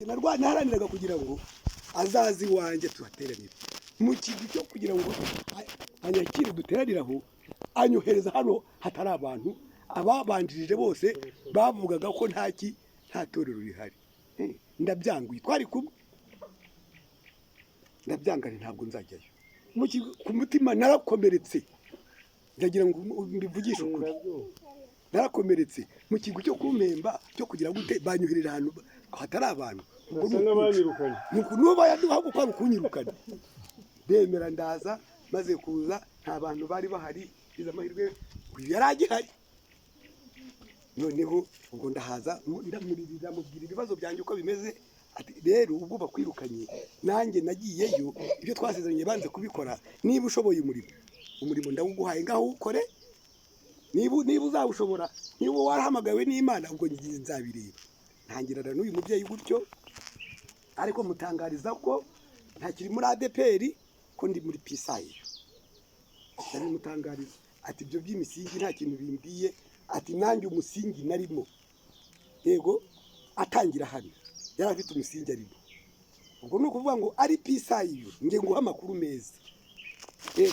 Naharaniraga kugira ngo azaze iwanjye tuhateranire mu kigwi cyo kugira ngo anyakire duteranire aho, anyohereza hano hatari abantu. Ababanjirije bose bavugaga ko nta torero rihari. Ndabyanguye, twari kumwe, ndabyangane, ntabwo nzajyayo. Ku mutima narakomeretse, ndagira ngo mbivugishe ukuri, narakomeretse. Mu kigwi cyo kumpemba cyo kugira gute, banyoherera ahantu hatari abantu. Ubwo Basa n'abanyirukanye. Nuko nuba yaduha gukora ukunyirukana, ndemera ndaza. Maze kuza nta bantu bari bahari, ngize amahirwe uyu yari agihari. Noneho ubwo ndahaza, ndamuririra, mubwira ibibazo byanjye uko bimeze. Ati: "Rero ubwo bakwirukanye, nanjye nagiyeyo, ibyo twasezeranye banze kubikora. Niba ushoboye umurimo ndawuguhaye, ngaho ukore niba uzawushobora, niba warahamagawe n'Imana, ubwo ngiye nzabireba." Ntangirana n'uyu mubyeyi gutyo, ariko mutangariza ko ntakiri muri ADEPR, ko ndi muri PCIU. Ndabimutangariza, ati: "Ibyo by'imisingi nta kintu bimbwiye." Ati: "Nanjye umusingi narimo." Yego, atangira hano yari afite umusingi arimo. Ubwo ni ukuvuga ngo ari PCIU, nge nguha amakuru meza. Yego.